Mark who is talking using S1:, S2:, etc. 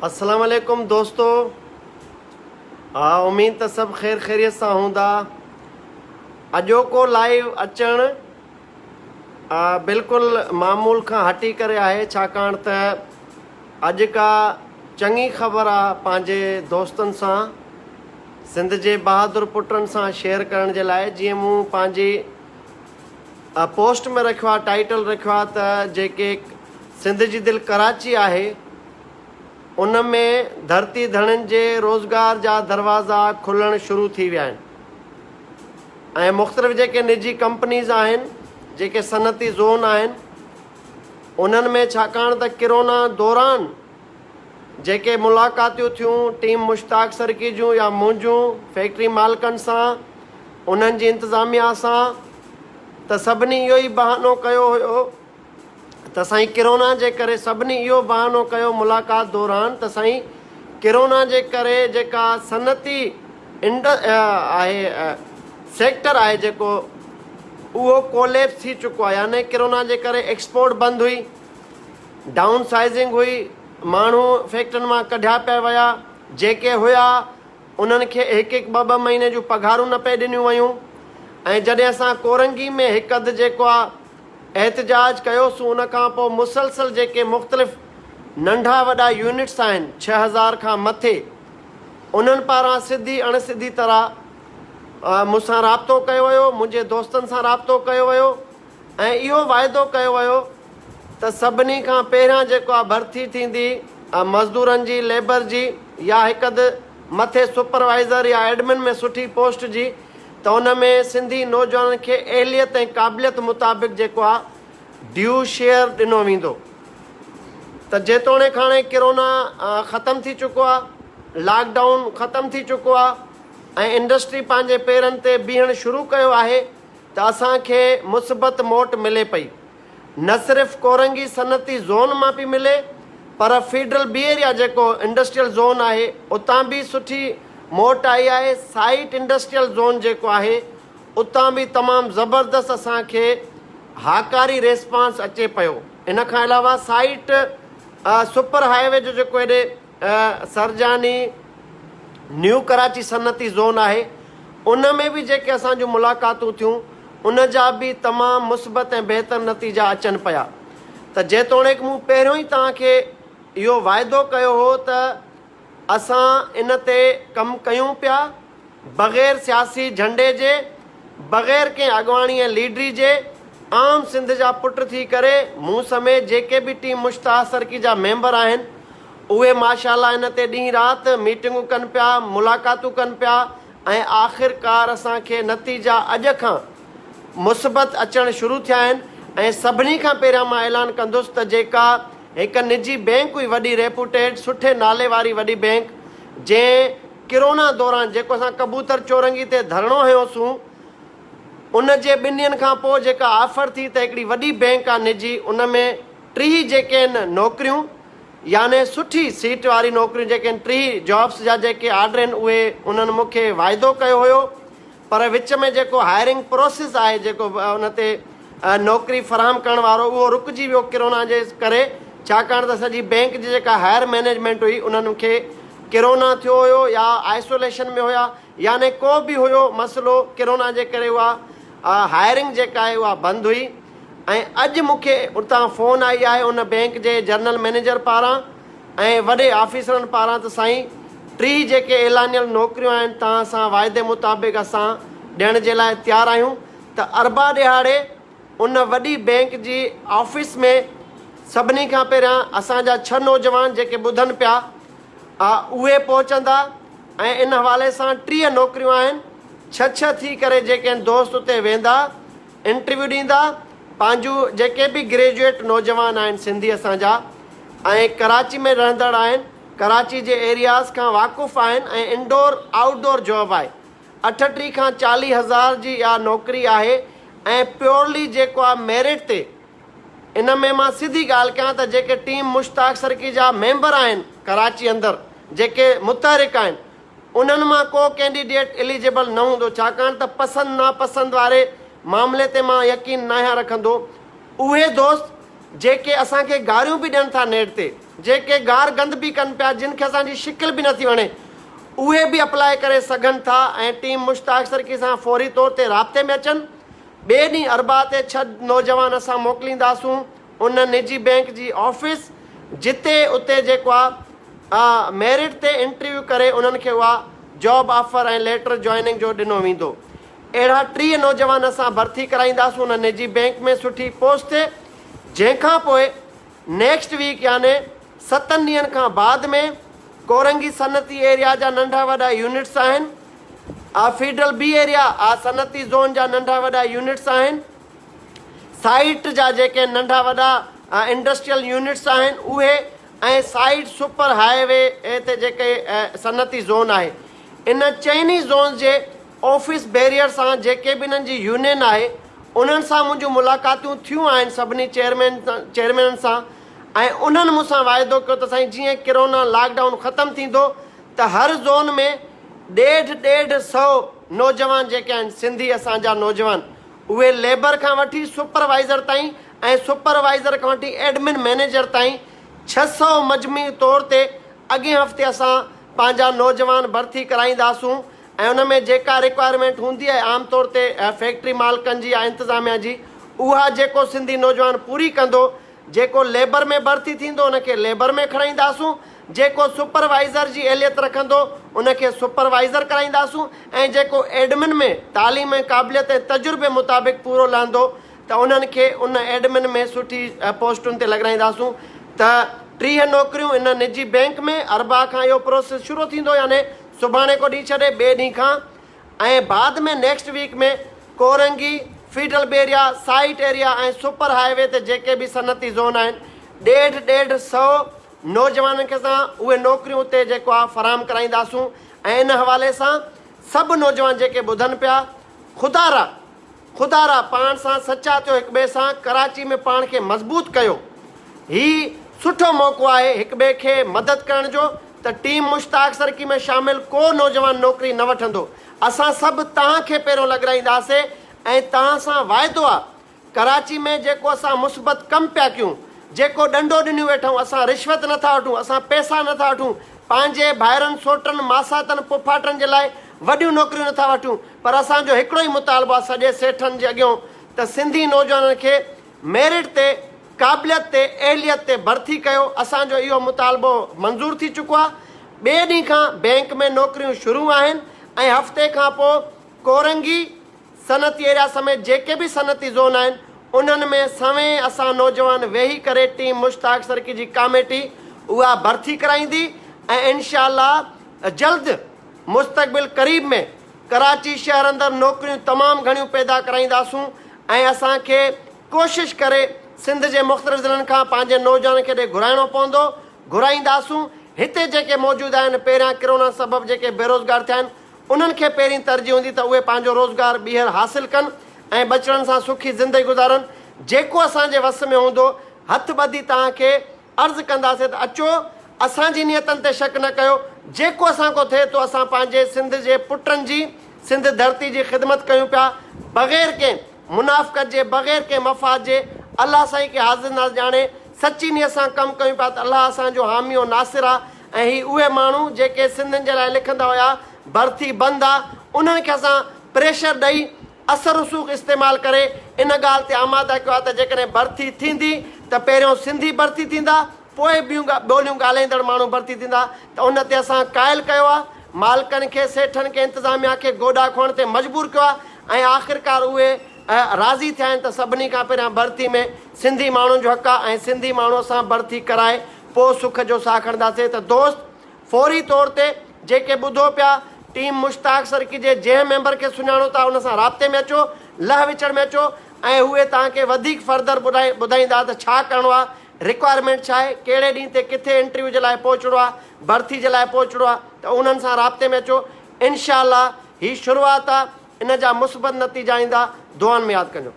S1: السلام عليڪم دوستو اميد ته سڀ خير خيريت سان هوندا. اڄوڪو لائيو اچڻ بلڪل معمول کان هٽي ڪري آهي ڇاڪاڻ ته اڄ ڪا چڱي خبر آ پنهنجي دوستن سان سنڌ جي بهادر پٽن سان شيئر ڪرڻ جي لاء جيئن مون پنهنجي پوسٽ ۾ رکيو آ ٽائيٽل رکيو آ ته جيڪي سنڌ جي دل ڪراچي آهي ان ۾ ڌرتي ڌڻين جي روزگار جا دروازا کلڻ شروع ٿي ويا آهن ۽ مختلف جيڪي نجي ڪمپنيز آهن جيڪي صنعتي زون آهن انهن ۾ ڇاڪاڻ ته ڪرونا دوران جيڪي ملاقاتيون ٿيون ٽيم مشتاق سرڪي جون يا منهنجون فيڪٽري مالڪن سان انهن جي انتظاميا سان ته سڀني اهو ئي بهانو ڪيو هيو ته سائين ڪرونا جي ڪري سڀني اهو بهانو ڪيو ملاقات دوران ته سائين ڪرونا جي ڪري جيڪا صنعتي انڊ آهي سيڪٽر آهي جيڪو اهو ڪوليپس ٿي چڪو آهي يعني ڪرونا جي ڪري ايڪسپورٽ بند هئي ڊائون سائيزنگ هئي، ماڻهو فيڪٽرين مان ڪڍيا پئي ويا، جيڪي هيا انهن کي هڪ هڪ ٻه ٻه مهيني جون پگهارون نه پئي ڏنيون ويون ۽ جڏهن اسان ڪورنگي ۾ هڪ اڌ جيڪو آ احتجاج ڪيوسون ان کان پوء مسلسل جيڪي مختلف ننڍا وڏا يونٽس آهن 6000 کان مٿي انهن پاران سڌي اڻ سڌي طرح مون سان رابطو ڪيو ويو منهنجي دوستن سان رابطو ڪيو ويو ۽ اهو واعدو ڪيو ويو ته سڀني کان پهريان جيڪو آ ڀرٿي ٿيندي مزدورن جي ليبر جي يا هڪ اڌ مٿي سپروائيزر يا ايڊمن ۾ سٺي پوسٽ جي ته ان ۾ سنڌي نوجوانن کي اهليت ۽ قابليت مطابق جيڪو آ ڊيو شيئر ڏنو ويندو ته جيتوڻيڪ هاڻي ڪرونا ختم ٿي چڪو آ لاڪ ڊائون ختم ٿي چڪو آ ۽ انڊسٽري پنهنجي پيرن تي بيهڻ شروع ڪيو آهي ته اسان کي مثبت موٽ ملي پئي. نه صرف ڪورنگي صنعتي زون مان پئي ملي پر فيڊرل بي ايريا جيڪو انڊسٽريل زون آهي اتان به سٺي موٽ آئي آهي، سائيٽ انڊسٽريل زون جيڪو آهي اتان به تمام زبردست اسان کي هاڪاري ريسپانس اچي پيو. ان کان علاوه سائيٽ سپر هاء وي جو جيڪو هيڏي سرجاني نيو ڪراچي صنعتي زون آهي ان ۾ به جيڪي اسان جون ملاقاتون ٿيون ان جا به تمام مثبت ۽ بهتر نتيجا اچن پيا ته جيتوڻيڪ مون پهريون ئي توهان کي اهو واعدو ڪيو هو ته اسان ان تي ڪم ڪيون پيا بغير سياسي جهنڊي جي، بغير ڪنهن اڳواڻي ۽ ليڊري جي، عام سنڌ جا پٽ ٿي ڪري، مون سميت جيڪي به ٽيم مشتاق سرڪي جا ميمبر آهن، اهي ماشاء الله ان تي ڏينهن رات ميٽنگون ڪن پيا، ملاقاتون ڪن پيا ۽ آخرڪار اسان کي نتيجا اڄ کان مثبت اچڻ شروع ٿيا آهن ۽ سڀني کان پهريان مان اعلان ڪندس ته جيڪا هڪ نجي بئنڪ هئي وڏي ريپوٽيڊ سٺي نالي واري وڏي بئنڪ جنهن ڪرونا دوران جيڪو اسان ڪبوتر چورنگي تي ڌرڻو هنيوسون ان جي ٻن ڏينهن کان پوء جيڪا آفر ٿي ته هڪڙي وڏي بئنڪ آ نجي ان ۾ 30 جيڪي آهن نوڪريون يعني سٺي سيٽ واري نوڪريون جيڪي آهن 30 جابس جا جيڪي آرڊر آهن اهي انهن مون کي واعدو ڪيو هيو پر وچ ۾ جيڪو هائرنگ پروسيس آهي جيڪو ان تي نوڪري فراهم ڪرڻ وارو اهو رڪجي ويو ڪرونا جي ڪري ڇاڪاڻ ته سڄي بئنڪ جي جيڪا هائر مئنيجمينٽ هئي انهن کي ڪرونا ٿيو هيو يا آئسوليشن ۾ هيا يعني ڪو به هيو مسئلو ڪرونا جي ڪري اها هائرنگ جيڪا آهي اها بند هئي ۽ اڄ مون کي اتان فون آئي آهي ان بئنڪ جي جنرل مئنيجر پاران ۽ وڏي آفيسرن پاران ته سائين 30 جيڪي اعلانيل نوڪريون آهن توهان سان واعدي مطابق اسان ڏيڻ جي لاء تيار آهيون ته اربع ڏهاڙي ان وڏي بئنڪ جي آفيس ۾ سڀني کان پهريان اسان جا ڇهه نوجوان جيڪي ٻڌن پيا اهي پهچندا ۽ ان حوالي سان 30 نوڪريون آهن ڇهه ڇهه ٿي ڪري جيڪي آهن دوست اتي ويندا انٽرويو ڏيندا پنهنجون جيڪي به گريجوئيٽ نوجوان آهن سنڌي اسان جا ۽ ڪراچي ۾ رهندڙ آهن ڪراچي جي ايرياز کان واقف آهن ۽ انڊور آئوٽ ڊور جاب آهي 38 کان 40 هزار جي اها نوڪري آهي ۽ پيورلي جيڪو آهي ميرٽ تي ان ۾ مان سڌي ڳالهه ڪيان ته جيڪي ٽيم مشتاق سرڪي جا ميمبر آهن ڪراچي اندر جيڪي متحرڪ آهن انهن مان ڪو ڪينڊيڊيٽ اليجبل نه هوندو ڇاڪاڻ ته پسند ناپسند واري معاملي تي مان يقين ناهيان رکندو. اهي دوست جيڪي اسان کي گاريون به ڏين ٿا نيٽ تي. جيڪي گار گند به ڪن پيا جن کي اسان جي شڪل به نٿي وڻي اهي به اپلاء ڪري سگهن ٿا ۽ ٽيم مشتاق سرڪي سان فوري طور تي رابطي ۾ اچن. ٻئي ڏينهن اربع تي ڇهه نوجوان اسان موڪلينداسون ان نجي بئنڪ جي آفيس جتي اتي جيڪو آ ميرٽ تي انٽرويو ڪري انهن کي اها جاب آفر ۽ ليٽر جوائننگ جو ڏنو ويندو. اهڙا 30 نوجوان اسان ڀرتي ڪرائينداسون ان نجي بئنڪ ۾ سٺي پوسٽ تي جنهن کان پوء نيڪسٽ ويڪ يعني ستن ڏينهن کان بعد ۾ ڪورنگي صنعتي ايريا جا ننڍا وڏا يونٽس آهن آ فيڊرل بي ايريا آ صنعتي زون جا ننڍا وڏا يونٽس آهن سائيٽ جا جيڪي ننڍا وڏا انڊسٽريل يونٽس آهن اهي ۽ سائيٽ سپر هاء وي تي جيڪي صنعتي زون آهي ان چئني زونز جي آفيس بيريئر سان جيڪي به انهن جي يونين آهي انهن سان منهنجون ملاقاتون ٿيون آهن سڀني چيئرمين چيئرمينن سان ۽ انهن مون سان واعدو ڪيو ته سائين جيئن ڪرونا لاڪ ڊائون ختم ٿيندو ته هر زون ۾ ڏيڍ ڏيڍ سئو نوجوان جيڪي آهن سنڌي اسان جا نوجوان اهي ليبر کان وٺي سپروائيزر تائين ۽ سپروائيزر کان وٺي ايڊمن مئنيجر تائين 600 مجموعي طور تي اڳئين هفتي اسان پنهنجا نوجوان ڀرتي ڪرائينداسون ۽ ان ۾ جيڪا رڪوائرمينٽ هوندي آهي عام طور تي فيڪٽري مالڪن جي يا انتظاميا جي اها جيڪو سنڌي نوجوان پوري ڪندو جيڪو ليبر ۾ ڀرتي ٿيندو ان کي ليبر ۾ کڻائينداسون جيڪو سپروائيزر جي اهليت رکندو ان کي سپروائيزر ڪرائينداسون ۽ جيڪو ايڊمن ۾ تعليم ۽ قابليت ۽ تجربي مطابق پورو لهندو ته انهن کي ان ايڊمن ۾ سٺي پوسٽن تي لڳرائينداسون ته 30 نوڪريون ان نجي بئنڪ ۾ اربع کان اهو پروسيس شروع ٿيندو يعني سڀاڻي ڪو ڏينهن ڇڏي ٻئي ڏينهن کان ۽ بعد ۾ next week ۾ Korangi, federal B area, site area ۽ super highway تي جيڪي به صنعتي زون آهن ڏيڍ ڏيڍ سئو نوجوانن کي اسان اهي نوڪريون اتي جيڪو آهي فراهم ڪرائينداسون ۽ ان حوالي سان سڀ نوجوان جيڪي ٻڌن پيا خدا را خدا را پاڻ سان سچا ٿيو هڪٻئي سان ڪراچي ۾ پاڻ کي مضبوط ڪيو هي سٺو موقعو آهي هڪٻئي کي مدد ڪرڻ جو ته ٽيم مشتاق سرڪي ۾ شامل ڪو نوجوان نوڪري نه وٺندو اسان سڀ توهان کي پهريون لڳرائينداسي ۽ توهان سان واعدو آ ڪراچي ۾ جيڪو اسان مثبت ڪم پيا ڪيون جيڪو ڏنڊو ڏنيون ويٺائون اسان رشوت نه ٿا وٺون اسان پئسا نه ٿا وٺون پنهنجي ڀائرن سوٽن ماساتن پڦاٽن جي لاء وڏيون نوڪريون نه ٿا وٺون پر اسان جو هڪڙو ئي مطالبو آهي سڄي سيٺن جي اڳيون ته سنڌي نوجوانن کي ميرٽ تي قابليت تي اهليت تي ڀرتي ڪيو اسان جو اهو مطالبو منظور ٿي چڪو آهي ٻئي ڏينهن کان بئنڪ ۾ نوڪريون شروع آهن ۽ هفتي کان پوء ڪورنگي صنعتي ايريا سميت جيڪي به صنعتي زون آهن انهن ۾ سوين اسان نوجوان ويهي ڪري ٽيم مشتاق سرڪي جي ڪاميٽي اها ڀرتي ڪرائيندي ۽ انشاء الله جلد مستقبل قريب ۾ ڪراچي شهر اندر نوڪريون تمام گهڻيون پيدا ڪرائينداسون ۽ اسان کي ڪوشش ڪري سنڌ جي مختلف ضلعن کان پنهنجي نوجوانن کي ڏي گهرائڻو پوندو، گهرائينداسون، هتي جيڪي موجود آهن پهريان ڪرونا سبب جيڪي بيروزگار ٿيا آهن انهن کي پهرين ترجيح هوندي ته اهي پنهنجو روزگار ٻيهر حاصل ڪن ۽ ٻچڙن سان سکي زندگي گذارن جيڪو اسان جي وس ۾ هوندو هٿ ٻڌي توهان کي عرض ڪنداسين ته اچو اسان جي نيتن تي شڪ نه ڪيو، جيڪو اسان کان ٿئي ٿو اسان پنهنجي سنڌ جي پٽن جي سنڌ ڌرتي جي خدمت ڪيون پيا بغير ڪنهن منافقت جي بغير ڪنهن مفاد جي الله سائين کي حاضر ناظر ڄاڻي سچي نيت سان ڪم ڪيون پيا ته الله اسان جو حامي و ناصر آ ۽ هي اهي ماڻهو جيڪي سنڌين جي لاء لکندا هيا ڀرتي بند آ انهن کي اسان پريشر ڏئي اثر رسوخ استعمال ڪري ان ڳالهه تي آماده ڪيو آهي ته جيڪڏهن ڀرتي ٿيندي ته پهريون سنڌي ڀرتي ٿيندا پوء ٻيون ٻوليون ڳالهائيندڙ ماڻهو ڀرتي ٿيندا ته ان تي اسان قائل ڪيو آهي مالڪن کي سيٺن کي انتظاميا کي گوڏا کوهڻ تي مجبور ڪيو آهي ۽ آخرڪار اهي راضي ٿيا آهن ته سڀني کان پهريان ڀرتي ۾ سنڌي ماڻهن جو حق آهي ۽ سنڌي ماڻهو اسان ڀرتي ڪرائي پوء سک جو ساهه کڻنداسين ته دوست فوري طور تي جيڪي ٻڌو پيا ٽيم مشتاق سرڪي جي جنهن ميمبر کي سڃاڻو ٿا ان سان رابطي ۾ اچو لهه وچڙ ۾ اچو ۽ اهي توهان کي وڌيڪ فردر ٻڌائيندا ته ڇا ڪرڻو آهي رڪوائرمينٽ ڇا آهي ڪهڙي ڏينهن تي ڪٿي انٽرويو جي لاء پهچڻو آهي ڀرتي جي لاء پهچڻو آهي ته انهن سان رابطي ۾ اچو انشاء الله هي شروعات آهي ان جا مثبت نتيجا ايندا دعائن ۾ ياد ڪجو.